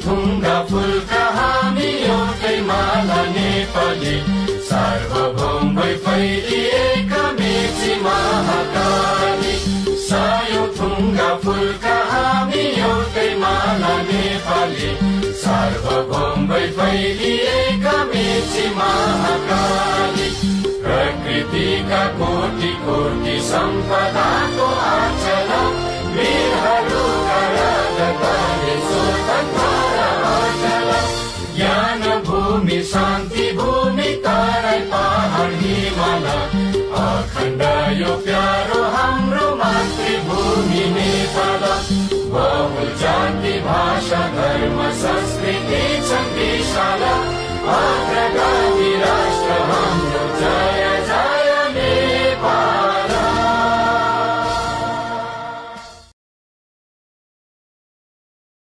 थुङ्गा फुलका हामी एउटै माला नेपाली सार्वभौम भई फैलिएका मेची महाकाली सायौं थुङ्गा फुलका हामी एउटै माला नेपाली सार्वभौम भई फैलिएका मेची महाकाली प्रकृतिका कोटि कोटि सम्पदाको आचल वीरहरूका राजधानी स्वतन्त्र अचल ज्ञान भूमि शान्ति भूमि तराई पहाड हिमाल अखण्ड यो प्यारो हाम्रो मातृभूमि नेपाल बहुल जाति भाषा धर्म संस्कृति छन् विशाल अग्रगामी राष्ट्र हाम्रो